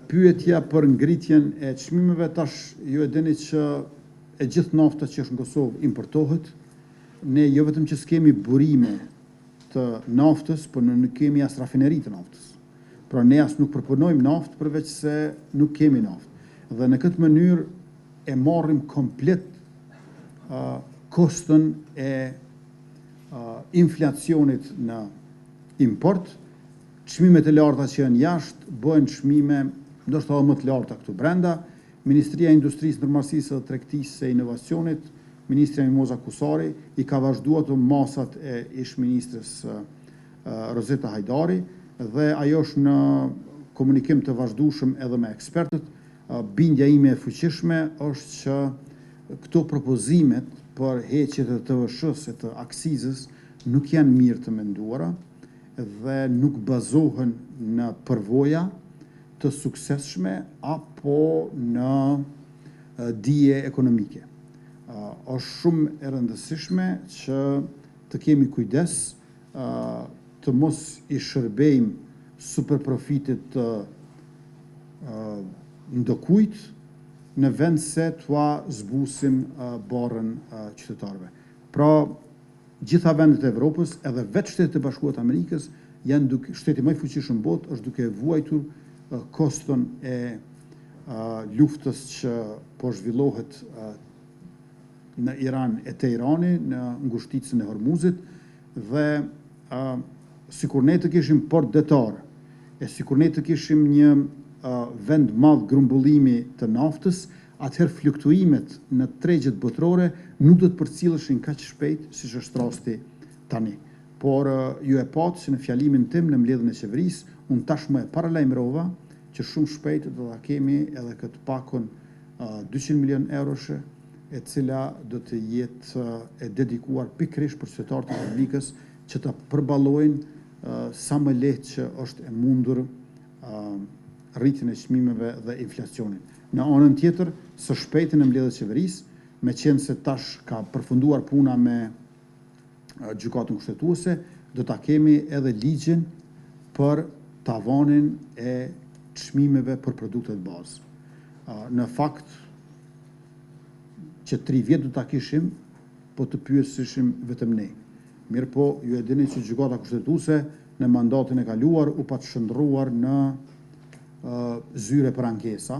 Pyetja për ngritjen e çmimeve, tash ju e dini që e gjithë nafta që është në Kosovë importohet. Ne jo vetëm që s'kemi burime të naftës, por ne nuk kemi as rafineri të naftës. Pra ne as nuk përpunojmë naftë përveç se nuk kemi naftë. Dhe në këtë mënyrë e marrim komplet koston e inflacionit në import, çmimet e larta që janë jashtë bëhen çmime ndoshta edhe më të larta këtu brenda. Ministria e Industrisë, Ndërmarrësisë dhe Tregtisë e Inovacionit, ministrja Mimoza Kusari, i ka vazhduar ato masat e ish-ministres Rozeta Hajdari dhe ajo është në komunikim të vazhdueshëm edhe me ekspertët. Bindja ime e fuqishme është që këto propozimet për heqje të TVSH-së e të akcizës nuk janë mirë të menduara dhe nuk bazohen në përvoja të suksesshme apo në dije ekonomike. Është shumë e rëndësishme që të kemi kujdes të mos i shërbejmë superprofitit të ndokujt në vend se t'ua zbusim barrën qytetarëve. Pra, gjitha vendet e Evropës, edhe vetë Shtetet e Bashkuara të Amerikës, janë duke, shteti më i fuqishëm në botë është duke vuajtur koston e luftës që po zhvillohet në Iran e te Irani, në ngushticën e Hormuzit, dhe sikur ne të kishim port detar, e sikur ne të kishim një vend madh grumbullimi të naftës, atëherë fluktuimet në tregjet botërore nuk do të përcilleshin kaq shpejt siç është rasti tani. Por ju e patë se në fjalimin tim në mbledhjen e qeverisë, unë tashmë e paralajmërova që shumë shpejt do ta kemi edhe këtë pakon 200 milion euroshe, e cila do të jetë e dedikuar pikërisht për qytetarët e Republikës që ta përballojnë sa më lehtë që është e mundur rritjen e çmimeve dhe inflacionin. Në anën tjetër, së shpejti në mbledhje të qeverisë, meqenëse tash ka përfunduar puna me Gjykatën Kushtetuese, do ta kemi edhe ligjin për tavanin e çmimeve për produktet bazë. Në fakt, që 3 vjet do ta kishim, po të pyesishim vetëm ne. Mirëpo, ju e dini që Gjykata Kushtetuese në mandatin e kaluar u pat shndërruar në zyre për ankesa,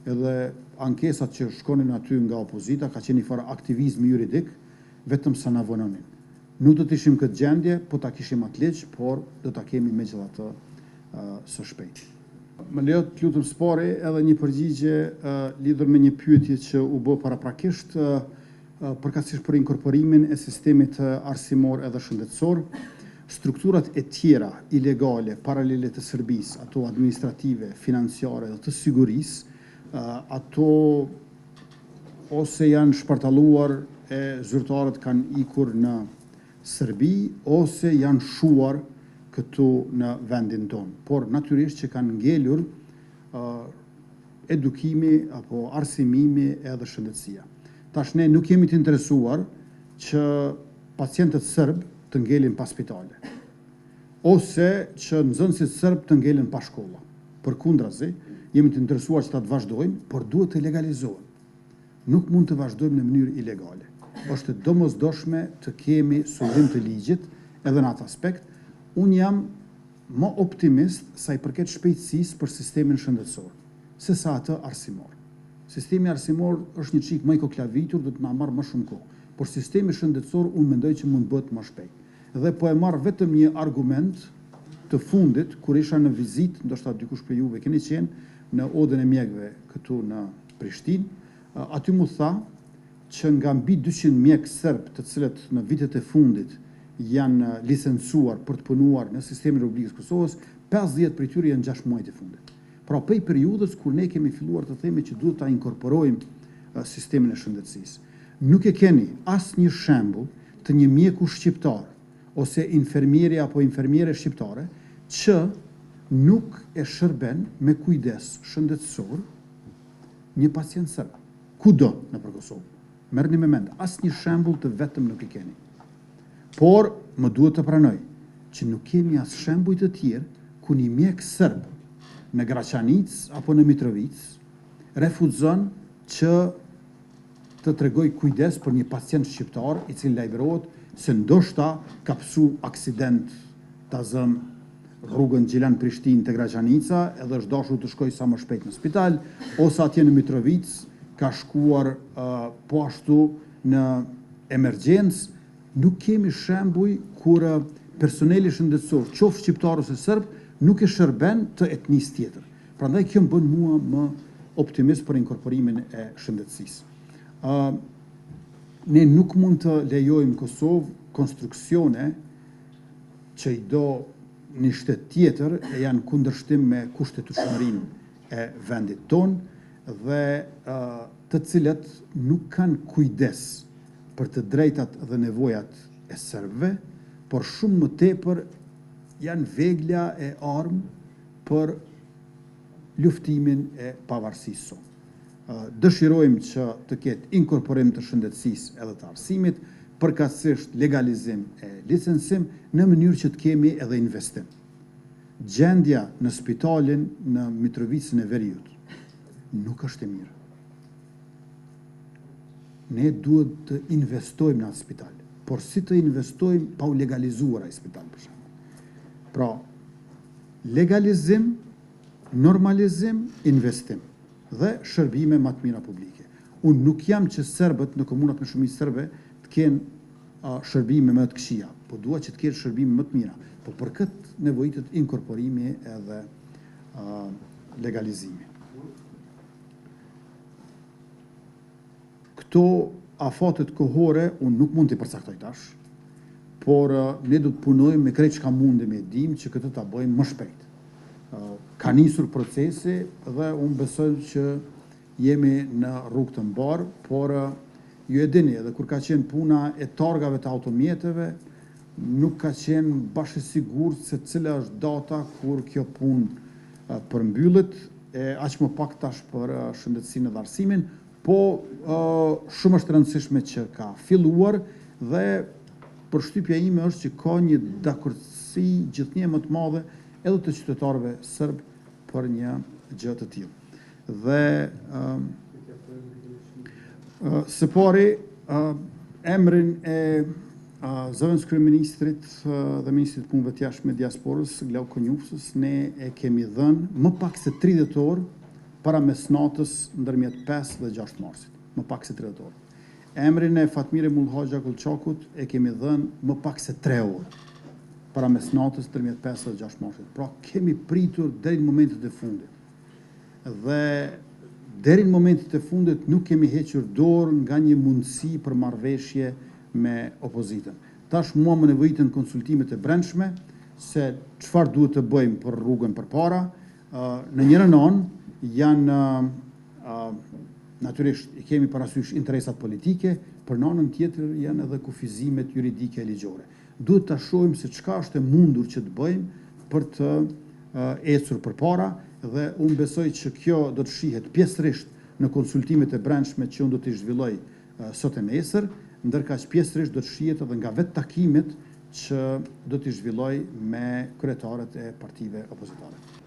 edhe ankesat që shkonin aty nga opozita ka qenë një farë aktivizmi juridik, vetëm sa na vononin. Nuk do të ishim këtë gjendje, po ta kishim atë ligj, por do ta kemi megjithatë së shpejti. Më lejo të lutem së pari edhe një përgjigje lidhur me një pyetje që u bë paraprakisht, përkatësisht për inkorporimin e sistemit arsimor edhe shëndetësor. Strukturat e tjera ilegale, paralele të Serbisë, ato administrative, financiare dhe të sigurisë, ato ose janë shpartalluar e zyrtarët kanë ikur në Serbi, ose janë shuar këtu në vendin tonë. Por natyrisht që kanë ngelur edukimi apo arsimimi edhe shëndetësia. Tash ne nuk jemi të interesuar që pacientët serb të ngelin pa spitale, ose që nxënësit serb të ngelin pa shkolla. Përkundrazi, jemi të interesuar që ta të vazhdojnë, por duhet të legalizohen. Nuk mund të vazhdojmë në mënyrë ilegale. Është e domosdoshme të kemi sundim të ligjit edhe në atë aspekt. Unë jam më optimist sa i përket shpejtësisë për sistemin shëndetësor, se sa atë arsimor. Sistemi arsimor është një çik më i koklavitur, do të na marrë më shumë kohë. Por sistemi shëndetësor unë mendoj që mund të bëhet më shpejt. Dhe po e marr vetëm një argument të fundit, kur isha në vizitë, ndoshta dikush prej juve keni qenë, në Odën e Mjekëve këtu në Prishtinë, aty mu tha që nga mbi 200 mjekë serb të cilët në vitet e fundit janë licencuar për të punuar në sistemin e Republikës së Kosovës, 50 prej tyre janë 6 muajt e fundit. Pra prej periudhës kur ne kemi filluar të themi që duhet ta inkorporojmë sistemin e shëndetësisë. Nuk e keni asnjë shembull të një mjeku shqiptar ose infermieri apo infermiere shqiptare që nuk e shërben me kujdes shëndetësor një pacient serb. Kudo nëpër Kosovë. Merrni me mend, asnjë shembull të vetëm nuk e keni. Por më duhet të pranoj që nuk kemi as shembuj të tjerë ku një mjek serb në Graçanicë apo në Mitrovicë, refuzon që të tregojë kujdes për një pacient shqiptar i cili lajmërohet se ndoshta ka pësu aksident ta zëmë rrugën Gjilan-Prishtinë te Graçanica edhe është dashur të shkojë sa më shpejt në spital, ose atje në Mitrovicë ka shkuar po ashtu në emergjencë, nuk kemi shembuj kur personeli shëndetësor, qoftë shqiptar ose serb, nuk e shërben të etnisë tjetër. Prandaj kjo më bën mua më optimist për inkorporimin e shëndetësisë. Ë ne nuk mund të lejojmë në Kosovë konstruksione që i do një shtet tjetër e janë kundërshtim me kushtetutshmërinë e vendit tonë dhe të cilët nuk kanë kujdes për të drejtat dhe nevojat e serbëve, por shumë më tepër janë vegla e armë për luftimin e pavarësisë sonë. Dëshirojmë që të ketë inkorporim të shëndetësisë edhe të arsimit, përkatësisht legalizim e licencim, në mënyrë që të kemi edhe investim. Gjendja në spitalin në Mitrovicën e Veriut nuk është e mirë. Ne duhet të investojmë në atë spital, por si të investojmë pa u legalizuar ai spital për shembull. Pra, legalizim, normalizim, investim dhe shërbime më të mira publike. Unë nuk jam që serbët në komunat me shumicë serbe të kenë shërbime më të këqija, po dua që të kenë shërbime më të mira. Po për këtë nevojitet inkorporimi edhe legalizimi. Këto afatet kohore unë nuk mund t'i përcaktoj tash, por ne do të punojmë me krejt çka mundemi e dimë që këtë ta bëjmë më shpejt. Ka nisur procesi dhe unë besoj që jemi në rrugë të mbarë, por ju e dini edhe kur ka qenë puna e targave të automjeteve, nuk ka qenë bash e sigurt se cila është data kur kjo punë përmbyllet, e aq më pak tash për shëndetësinë dhe arsimin, po shumë është e rëndësishme që ka filluar dhe përshtypja ime është që ka një dakordësi gjithnjë më të madhe edhe të qytetarëve serb për një gjë të tillë. Dhe së pari emrin e zëvendëskryeministrit dhe ministrit të Punëve të Jashtme Diasporës, Glauk Konjufcës, ne e kemi dhënë më pak se 30 orë para mesnatës ndërmjet 5 dhe 6 marsit, më pak se 30 orë. Emrin e Fatmire Mulhaxha Kollçakut e kemi dhënë më pak se 3 orë para mesnatës ndërmjet 5 dhe 6 marsit. Pra kemi pritur deri në momentet e fundit. Dhe deri në momentet e fundit nuk kemi hequr dorë nga një mundësi për marrëveshje me opozitën. Tash mua më nevojiten konsultimet e brendshme se çfarë duhet të bëjmë për rrugën përpara. Në njërën anë janë natyrisht i kemi parasysh interesat politike, por në anën tjetër janë edhe kufizimet juridike e ligjore. Duhet ta shohim se çka është e mundur që të bëjmë për të ecur përpara dhe unë besoj që kjo do të shihet pjesërisht në konsultimet e brendshme që unë do t'i zhvilloj sot e nesër, ndërkaq pjesërisht do të shihet edhe nga vetë takimet që do t'i zhvilloj me kryetarët e partive opozitare.